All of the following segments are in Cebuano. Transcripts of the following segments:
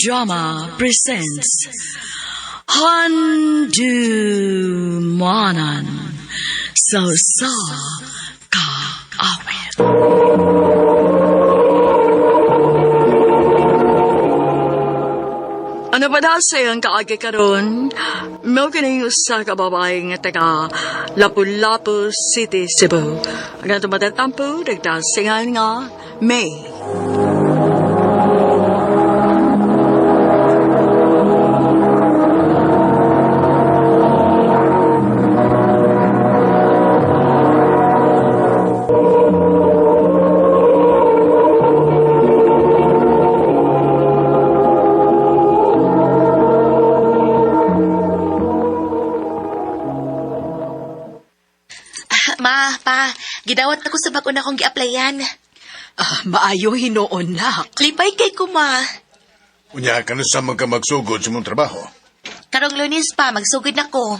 Drama presents Handumanan sa Usa Ka Awit. Ano pa daw sa iyang kaagi karon? Mao kini usa ka babae nga taga Lapu-Lapu City, Cebu. Ang atong matatampo, nagdasingan nga May. Ma, pa, gidawat ako sa bag-o na akong gi-applyan. Ah, maayo hinuon nak. Lipay kay ko, ma. Unya, kanusa man ka magsugod sa mong trabaho? Karong Lunes pa, magsugod na ko.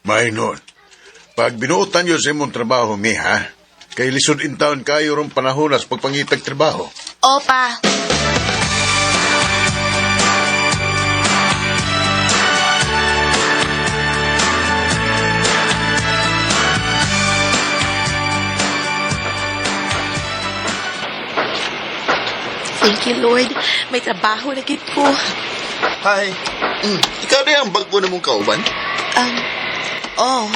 May noon. Pag binuotan yun sa imong trabaho, miha, kay lisod in town kayo rong panahon as pagpangitag trabaho. Opa. Thank you, Lord. May trabaho na gid ko. Hi. Ikaw na ang bago na mong kauban? Oh,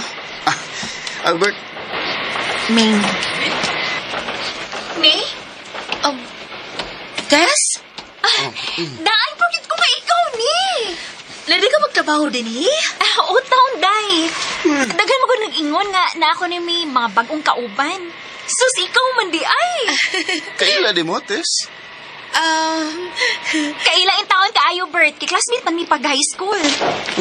Ah, Albert, Ming. May? Tess? Daan pagit ko kay ikaw ni. Ladi ka magtrabaho din, eh? Ah, o taon, day. Daghan mo ko nag-ingon nga na ako ni may mga bagong kauban. Sus, ikaw man di ay. kaila di mo, Tess? Kaila in taon kaayo, Bert. Kay classmate man mi pag high school.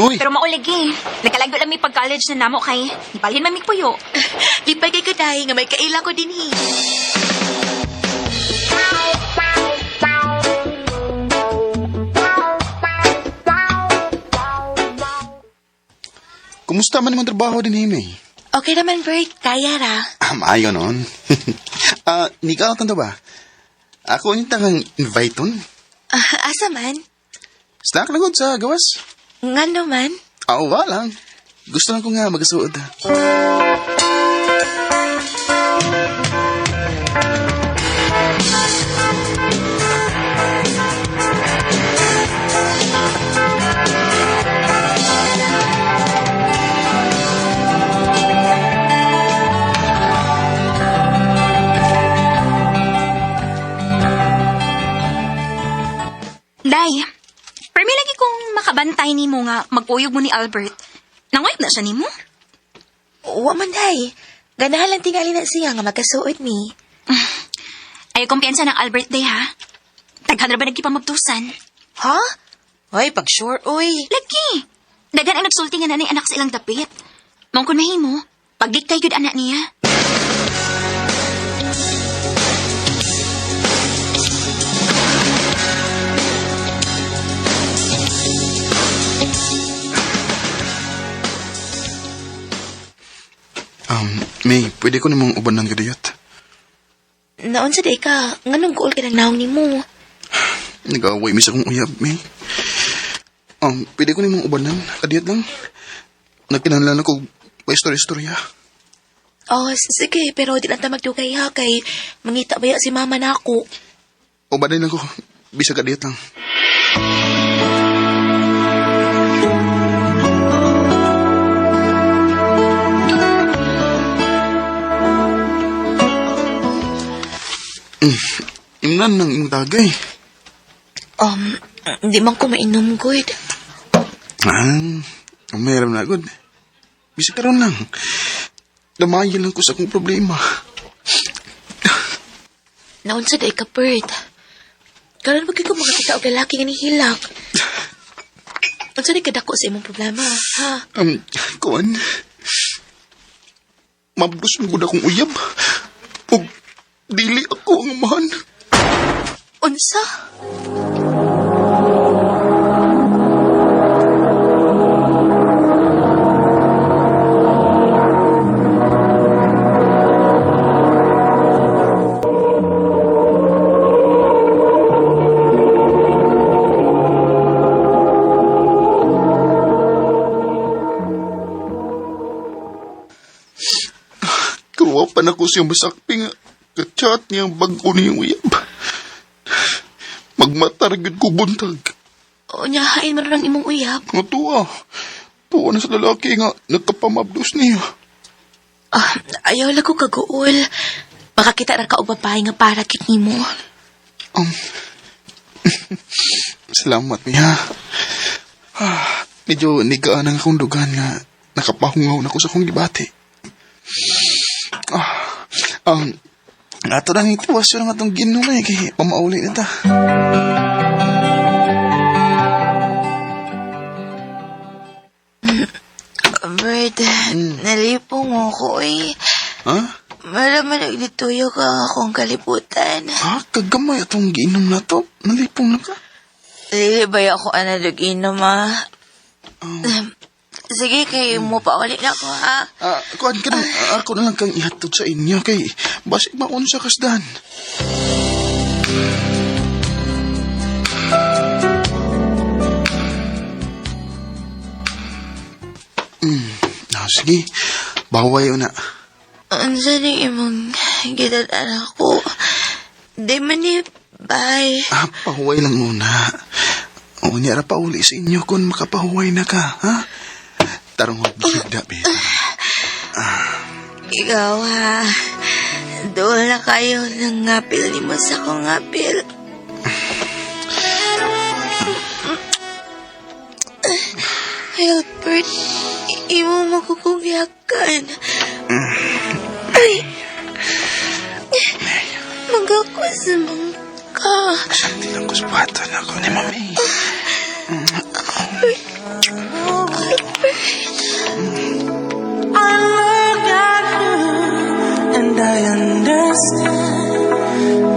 Uy, Pero mauligi. Nakalagyo lang mi pag college na namo kay. Ibalhin man mi puyo. Lipay kay ko, day, nga may kaila ko din, eh. Kumusta man imong trabaho din, Hime? Okay naman, Bert. Kaya ra. Ah, maayo noon. Ah, ikaw, tanto ba? Ako yung tangang invite ton. Ah, asa man? Snack lang gud sa gawas. Ngano man? Ah, wala lang. Gusto lang ko nga magasuod. Day, permi lagi kong makabantay nimo nga magpuyog mo ni Albert. Nanguyab na siya nimo? Wa man, day. Ganahan lang tingali na siya nga magkasuod mi. Ay, kumpiyansa ng Albert day ha. Daghan ra ba nagkipamabtusan? Ha? Hoy, pag sure, uy. Lagi! Daghan ang nagsulti nga nanay anak sa ilang dapit. Mong kun mahimo, pagdikay gyud anak niya. May, pwede ko namang ubanan kadiyot. Naon sa day ka, nganong guol ka ng naong nimo? Nag-away mi sa akong uyab, May. Pwede ko namang ubanan kadiyot lang. Nagkinahanglan ako pa istorya-istorya. Oh, sige, pero di lang ta magdugay ha kay mangita baya si mama na ako. Ubanin lang ko, bisag kadiyot lang. Imnan nang imong tagay. Di man ko mainom, good. Ah, meron na good. Bisag karon lang. Damayan lang ko sa akong problema. Naon sa day ka, Bert. Karon ba ko makakita og lalaki nga nihilak? Unsa di kadako sa imong problema, ha? Kuan. Mabdos mo gud akong uyab. Ug dili ako ang amahan. Unsa? Wala ko siyang masakpi nga kachat niyang bago niyang uyab. Magmatar gyud ko buntag. O nya, hain man lang imong uyab. Nga tuwa. Tuwa na sa lalaki nga nagkapamabdos niya. Ah, ayaw lang ko kaguol. Makakita ra ka og babae nga para kit nimo. Salamat, miha. Ah, medyo nigaan ang akong dugan nga nakapahungaw na ko sa akong gibati. Ah, ato lang itiwas yun ang atong ginumay kay pamauli na ta. Bert, nalipong ako eh. Ha? Maraman naglituyo ka ang akong kalibutan. Ha? Kagamay atong giinom na to. Nalipong na ka. Dili ba ako analog inom ah? Sige, kay mo pa ulit na ako ha. Ah, kuan ka na. Ako na lang kang ihatod sa inyo kay basig maon sa kasdan. Sige. Baway na. Unsa ni imong gidad-an ako? Di man ni bye. Ah, pahuway lang muna. O, niya ra pa uli sa inyo kung makapahuway na ka, ha? Tarong huwag higda, beta. Ikaw ha. Dool na kayo ng ngapil ni mo sa akong ngapil. Albert, imo mo ko kong yakan. Ay! Magakwas naman ka. Sakti lang ko sa buhatan ako ni Mami. I look at you and I understand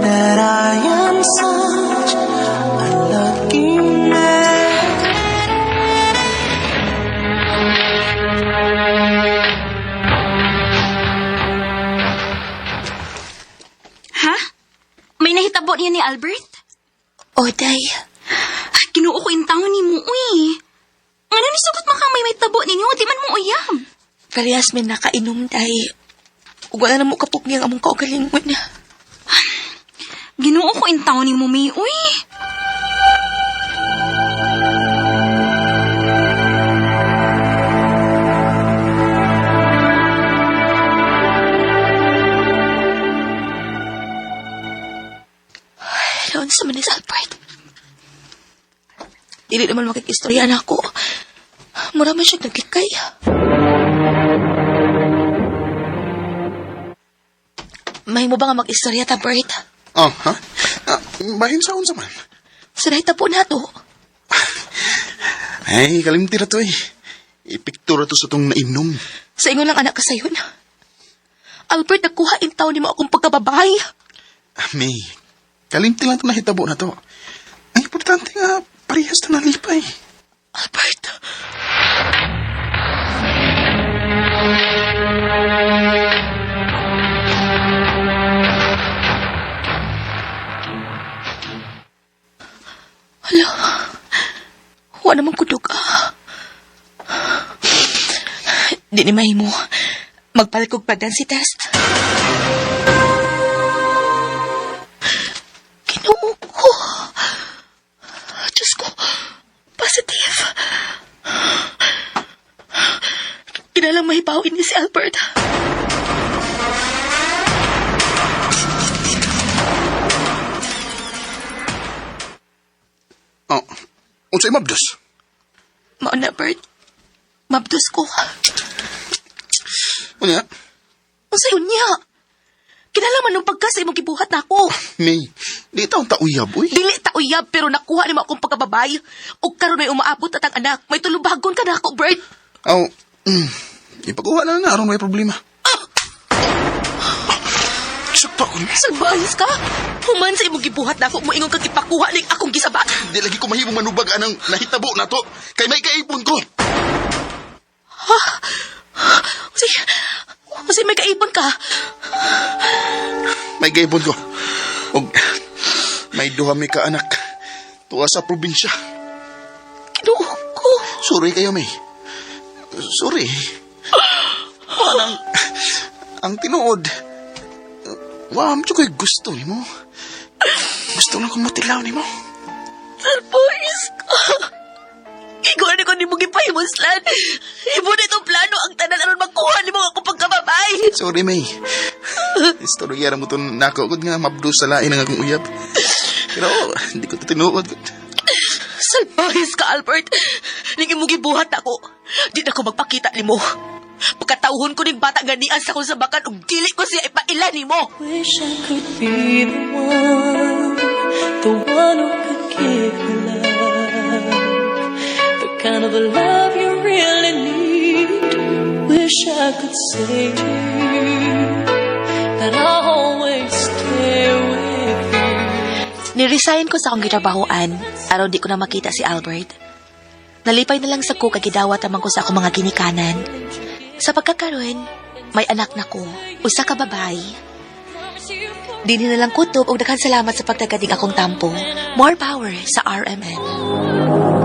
that I am such a lucky man. Ha? May nahitabo niya ni Albert? O, day. Ay, Ginoo ko in taon ni mo, uy. Nga ni sugot man ka may may tabo ninyo, di man mo uyab. Parehas may nakainom, day. Ug wala na mo kapok niyang among kaugalingon. Ginoo ko in taon ni mo, may, uy. Laon sa manis, Albert. Dili naman makikistorya na ako. Mura man siya naglikay. May mo ba nga mag-istorya ta, Bert? Oh, ha? Ah, bahin sa unsa man. Sa nahitabo na to. Ay, kalimti ra to eh. Ipiktura to sa tong nainom. Sa ingon lang anak ka sayon. Albert, nakuha in taon ni mo akong pagkababay. Ah, May, kalimti lang to nahitabo na to. Ang importante nga, parehas na nalipay. Albert. Hala. Wa naman kudog ah. Di ni mahimo. Magpalikog pregnancy test. Ginoo ko. Diyos ko. Positive. Kinalang mahibawin ni si Albert. Oh, unsay mabdos? Mao na, Bert. Mabdos ko. Unya? Unsay unya? Kinalaman nung pagka sa imong gibuhat na ako. May, di taon ta uyab, uy. Dili ta uyab pero nakuha nimo akong pagkababay. Ug karon may umaabot at ang anak. May tulubagon ka na ako, Bert. Aw, ipakuha na na, aron may problema. Sakto ako. Salbayas ka. Human sa imong gibuhat na ako, moingon kag ipakuha ning akong gisaba. Di lagi ko mahimong manubag anang nahitabo na to. Kay may kaipon ko. Unsay, unsay may kaipon ka? May kaipon ko. Og may duha mi ka anak. Tuwa sa probinsya. Ginoo ko. Sorry kayo, May. Sorry. Parang, ang tinuod, Wa, mo ko'y gusto nimo. Gusto lang kong matilaw nimo. Salbahis ka. Ikaw na ko nimo gipahimuslan. Imo na itong plano ang tanan aron makuha nimo ako pagkababae. Sorry, May. Istorya ra mo to nako gud nga mabdo sa lain ang akong uyab. Pero hindi ko to tinuod. Salbahis ka, Albert. Ning imo gibuhat ako. Di na ko magpakita nimo. Pagkatawhon ko ning bata ganian sa akong sabakan ug dili ko siya ipaila nimo. Wish I could be the one who could give you love, the kind of love you really need. Wish I could say to you that I'll always stay with you. Niresign ko sa akong gitrabahoan aron di ko na makita si Albert. Nalipay na lang sa ko kay gidawat naman ko sa akong mga ginikanan. Sa pagkakaroon, may anak na ko, usa ka babae. Dinhi na lang kutob og daghan salamat sa pagtagad ning akong tampo. More power sa RMN.